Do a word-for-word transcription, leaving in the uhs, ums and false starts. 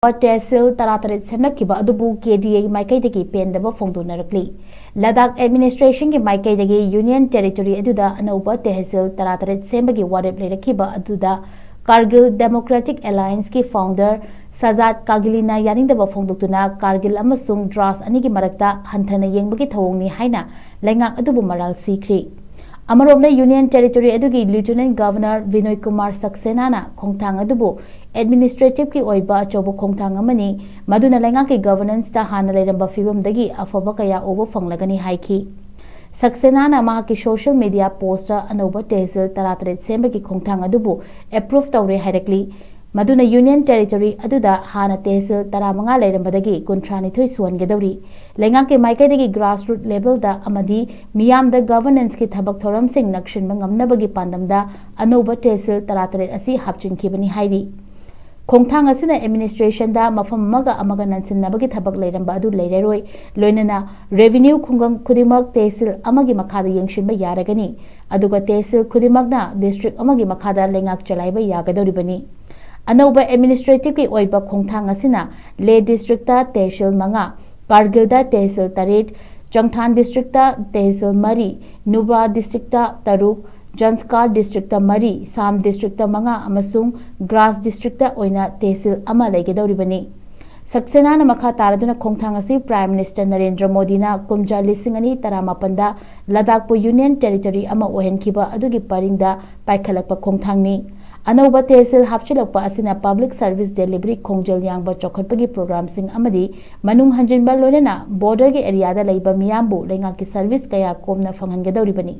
ꯇꯦꯍꯁꯤꯜ ꯇꯔꯥꯇꯔꯦꯠ ꯁꯦꯝꯂꯛꯈꯤꯕ ꯑꯗꯨꯕꯨ ꯀꯦ ꯗꯤ ꯑꯦꯒꯤ ꯃꯥꯏꯀꯩꯗꯒꯤ ꯄꯦꯟꯗꯕ ꯐꯣꯡꯗꯣꯛꯅꯔꯛꯂꯤ꯫ ꯂꯗꯥꯈ ꯑꯦꯗꯃꯤꯅꯤꯁꯇ꯭ꯔꯦꯁꯟꯒꯤ ꯃꯥꯏꯀꯩꯗꯒꯤ ꯌꯨꯅꯤꯌꯟ ꯇꯦꯔꯤꯇꯣꯔꯤ ꯑꯗꯨꯗ ꯑꯅꯧꯕ ꯇꯦꯍꯁꯤꯜ ꯇꯔꯥꯇꯔꯦꯠ ꯁꯦꯝꯕꯒꯤ ꯋꯥꯔꯦꯞ ꯂꯩꯔꯛꯈꯤꯕ ꯑꯗꯨꯗ ꯀꯥꯔꯒꯤꯜ ꯗꯦꯃꯣꯀ꯭ꯔꯦꯇꯤꯛ ꯑꯦꯂꯥꯌꯟꯁꯀꯤ ꯐꯥꯎꯟꯗꯔ ꯁꯖꯥꯗ ꯀꯥꯒꯤꯂꯤꯅ ꯌꯥꯅꯤꯡꯗꯕ ꯐꯣꯡꯗꯣꯛꯇꯨꯅ ꯀꯥꯔꯒꯤꯜ ꯑꯃꯁꯨꯡ ꯗ꯭ꯔꯥꯁ ꯑꯅꯤꯒꯤ ꯃꯔꯛꯇ ꯍꯟꯊꯅ ꯌꯦꯡꯕꯒꯤ ꯊꯧꯑꯣꯡꯅꯤ ꯍꯥꯏꯅ ꯂꯩꯉꯥꯛ ꯑꯗꯨꯕꯨ ꯃꯔꯥꯜ ꯁꯤꯈ꯭ꯔꯤ꯫ ꯑꯃꯔꯣꯝꯗ ꯌꯨꯅꯤꯌꯟ ꯇꯦꯔꯤꯇꯣꯔꯤ ꯑꯗꯨꯒꯤ ꯂꯤꯌꯨꯇꯤꯅꯦꯟꯠ ꯒꯚꯔꯅꯔ ꯕꯤꯅꯣꯏ ꯀꯨꯃꯥꯔ ꯁꯛꯁꯦꯅꯥꯅ ꯈꯣꯡꯊꯥꯡ ꯑꯗꯨꯕꯨ ꯑꯦꯗꯃꯤꯅꯤꯁꯇ꯭ꯔꯦꯇꯤꯚꯀꯤ ꯑꯣꯏꯕ ꯑꯆꯧꯕ ꯈꯣꯡꯊꯥꯡ ꯑꯃꯅꯤ, ꯃꯗꯨꯅ ꯂꯩꯉꯥꯛꯀꯤ ꯒꯚꯔꯅꯦꯟꯁꯇ ꯍꯥꯟꯅ ꯂꯩꯔꯝꯕ ꯐꯤꯕꯝꯗꯒꯤ ꯑꯐꯕ ꯀꯌꯥ ꯎꯕ ꯐꯪꯂꯒꯅꯤ ꯍꯥꯏꯈꯤ꯫ ꯁꯛꯁꯦꯅꯥꯅ ꯃꯍꯥꯛꯀꯤ ꯁꯣꯁꯤꯌꯦꯜ ꯃꯤꯗꯤꯌꯥ ꯄꯣꯁꯇ ꯑꯅꯧꯕ ꯇꯦꯍꯁꯤꯜ ꯇꯔꯥꯇꯔꯦꯠ ꯁꯦꯝꯕꯒꯤ ꯈꯣꯡꯊꯥꯡ ꯑꯗꯨꯕꯨ ꯑꯦꯄ꯭ꯔꯨꯚ ꯇꯧꯔꯦ ꯍꯥꯏꯔꯛꯂꯤ꯫ ꯃꯗꯨꯅ ꯌꯨꯅꯤꯌꯟ ꯇꯦꯔꯤꯇꯣꯔꯤ ꯑꯗꯨꯗ ꯍꯥꯟꯅ ꯇꯦꯍꯁꯤꯜ ꯇꯔꯥꯃꯉꯥ ꯂꯩꯔꯝꯕꯗꯒꯤ ꯀꯨꯟꯊ꯭ꯔꯥꯅꯤꯊꯣꯏ ꯁꯨꯍꯟꯒꯗꯧꯔꯤ꯫ ꯂꯩꯉꯥꯛꯀꯤ ꯃꯥꯏꯀꯩꯗꯒꯤ ꯒ꯭ꯔꯥꯁꯔꯨꯠ ꯂꯦꯚꯦꯜꯗ ꯑꯃꯗꯤ ꯃꯤꯌꯥꯝꯗ ꯒꯚꯔꯅꯦꯟꯁꯀꯤ ꯊꯕꯛ ꯊꯧꯔꯝꯁꯤꯡ ꯅꯛꯁꯤꯟꯕ ꯉꯝꯅꯕꯒꯤ ꯄꯥꯟꯗꯝꯗ ꯑꯅꯧꯕ ꯇꯦꯍꯁꯤꯜ ꯇꯔꯥꯇꯔꯦꯠ ꯑꯁꯤ ꯍꯥꯞꯆꯤꯟꯈꯤꯕꯅꯤ ꯍꯥꯏꯔꯤ꯫ ꯈꯣꯡꯊꯥꯡ ꯑꯁꯤꯅ ꯑꯦꯗꯃꯤꯅꯤꯁꯇ꯭ꯔꯦꯁꯟꯗ ꯃꯐꯝ ꯑꯃꯒ ꯑꯃꯒ ꯅꯟꯁꯤꯟꯅꯕꯒꯤ ꯊꯕꯛ ꯂꯩꯔꯝꯕ ꯑꯗꯨ ꯂꯩꯔꯔꯣꯏ, ꯂꯣꯏꯅꯅ ꯔꯦꯚꯤꯅ꯭ꯌꯨ ꯈꯨꯡꯒꯪ ꯈꯨꯗꯤꯡꯃꯛ ꯇꯦꯍꯁꯤꯜ ꯑꯃꯒꯤ ꯃꯈꯥꯗ ꯌꯦꯡꯁꯤꯟꯕ ꯌꯥꯔꯒꯅꯤ, ꯑꯗꯨꯒ ꯇꯦꯍꯁꯤꯜ ꯈꯨꯗꯤꯡꯃꯛꯅ ꯗꯤꯁꯇ꯭ꯔꯤꯛ ꯑꯃꯒꯤ ꯃꯈꯥꯗ ꯂꯩꯉꯥꯛ ꯆꯂꯥꯏꯕ ꯌꯥꯒꯗꯧꯔꯤꯕꯅꯤ꯫ ꯑꯅꯧꯕ ꯑꯦꯗꯃꯤꯅꯤꯁꯇ꯭ꯔꯦꯇꯤꯚꯀꯤ ꯑꯣꯏꯕ ꯈꯣꯡꯊꯥꯡ ꯑꯁꯤꯅ ꯂꯦꯍ ꯗꯤꯁꯇ꯭ꯔꯤꯛꯇ ꯇꯦꯍꯁꯤꯜ ꯃꯉꯥ, ꯀꯥꯔꯒꯤꯜꯗ ꯇꯦꯍꯁꯤꯜ ꯇꯔꯦꯠ, ꯆꯪꯊꯥꯟ ꯗꯤꯁꯇ꯭ꯔꯤꯛꯇ ꯇꯦꯍꯁꯤꯜ ꯃꯔꯤ, ꯅꯨꯕ꯭ꯔꯥ ꯗꯤꯁꯇ꯭ꯔꯤꯛꯇ ꯇꯔꯨꯛ, ꯖꯟꯁꯀꯥꯔ ꯗꯤꯁꯇ꯭ꯔꯤꯛꯇ ꯃꯔꯤ, ꯁꯥꯝ ꯗꯤꯁꯇ꯭ꯔꯤꯛꯇ ꯃꯉꯥ ꯑꯃꯁꯨꯡ ꯒ꯭ꯔꯥꯁ ꯗꯤꯁꯇ꯭ꯔꯤꯛꯇ ꯑꯣꯏꯅ ꯇꯦꯍꯁꯤꯜ ꯑꯃ ꯂꯩꯒꯗꯧꯔꯤꯕꯅꯤ꯫ ꯁꯛꯁꯦꯅꯥꯅ ꯃꯈꯥ ꯇꯥꯔꯗꯨꯅ ꯈꯣꯡꯊꯥꯡ ꯑꯁꯤ ꯄ꯭ꯔꯥꯏꯝ ꯃꯤꯅꯤꯁꯇꯔ ꯅꯔꯦꯟꯗ꯭ꯔ ꯃꯣꯗꯤꯅ ꯀꯨꯝꯖꯥ ꯂꯤꯁꯤꯡ ꯑꯅꯤ ꯇꯔꯥꯃꯥꯄꯟꯗ ꯂꯗꯥꯈꯄꯨ ꯌꯨꯅꯤꯌꯟ ꯇꯦꯔꯤꯇꯣꯔꯤ ꯑꯃ ꯑꯣꯏꯍꯟꯈꯤꯕ ꯑꯗꯨꯒꯤ ꯄꯔꯤꯡꯗ ꯄꯥꯏꯈꯠꯂꯛꯄ ꯈꯣꯡꯊꯥꯡꯅꯤ꯫ ꯑꯅꯧꯕ ꯇꯦꯍꯁꯤꯜ ꯍꯥꯞꯆꯤꯜꯂꯛꯄ ꯑꯁꯤꯅ ꯄꯕ꯭ꯂꯤꯛ ꯁꯔꯚꯤꯁ ꯗꯦꯂꯤꯚꯔꯤ ꯈꯣꯡꯖꯦꯜ ꯌꯥꯡꯕ ꯆꯥꯎꯈꯠꯄꯒꯤ ꯄ꯭ꯔꯣꯒ꯭ꯔꯥꯝꯁꯤꯡ ꯑꯃꯗꯤ ꯃꯅꯨꯡ ꯍꯟꯖꯤꯟꯕ ꯂꯣꯏꯅꯅ ꯕꯣꯔꯗꯔꯒꯤ ꯑꯦꯔꯤꯌꯥꯗ ꯂꯩꯕ ꯃꯤꯌꯥꯝꯕꯨ ꯂꯩꯉꯥꯛꯀꯤ ꯁꯔꯚꯤꯁ ꯀꯌꯥ ꯀꯣꯝꯅ ꯐꯪꯍꯟꯒꯗꯧꯔꯤꯕꯅꯤ꯫